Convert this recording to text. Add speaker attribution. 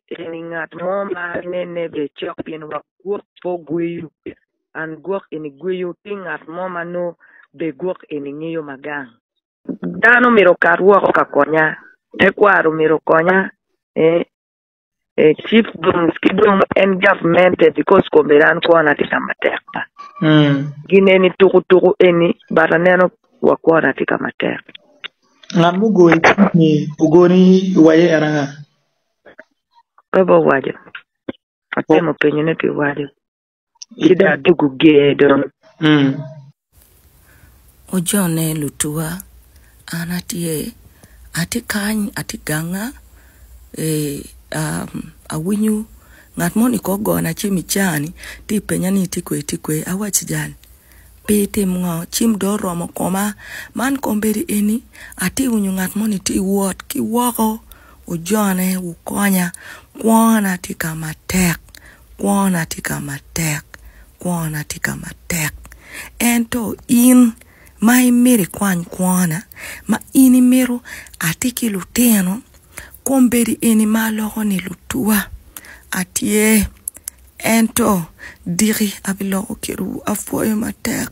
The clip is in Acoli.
Speaker 1: Eni ngat mo ma nene bene cok pien wa gwok pe ogweyo an gwok eni gweyo tye ngat mo ma nongo bene gwok eni ngeyo magang. Dano myero okat woko ka konya, tekwaro myero okonya, chief dong ki dong en gavmente because kombeddi an kwona tye ka matek ba. Gin eni tuku tuku eni but aneno wa kwona tye ka matek.
Speaker 2: Ngat mugoyi ni ogoni iwaco en anga?
Speaker 1: Pe ba owaco. Atemo penyone pi waco. Ci dong adwogo ger dong.
Speaker 3: Ojone lutuwa, an atye, atye kany, atye ganga, awinyo ngat moni ko ogona cim i caa-ni tye ka penya ni itye kwede itye kwede, awacci jal pe itim ngo cim dong oromo koma man kombeddi eni atye winyo ngat moni tye wot ki woko ojone wukonya kwona tye ka matek Kwona tye ka matek, kwona tye ka matek. Ento in ma imito ikwany kwona, ma in imito atye ki lutino, kombeddi eni ma aloko ni lutuwa atye, ento diki abiloko kwedwu apwoyo matek.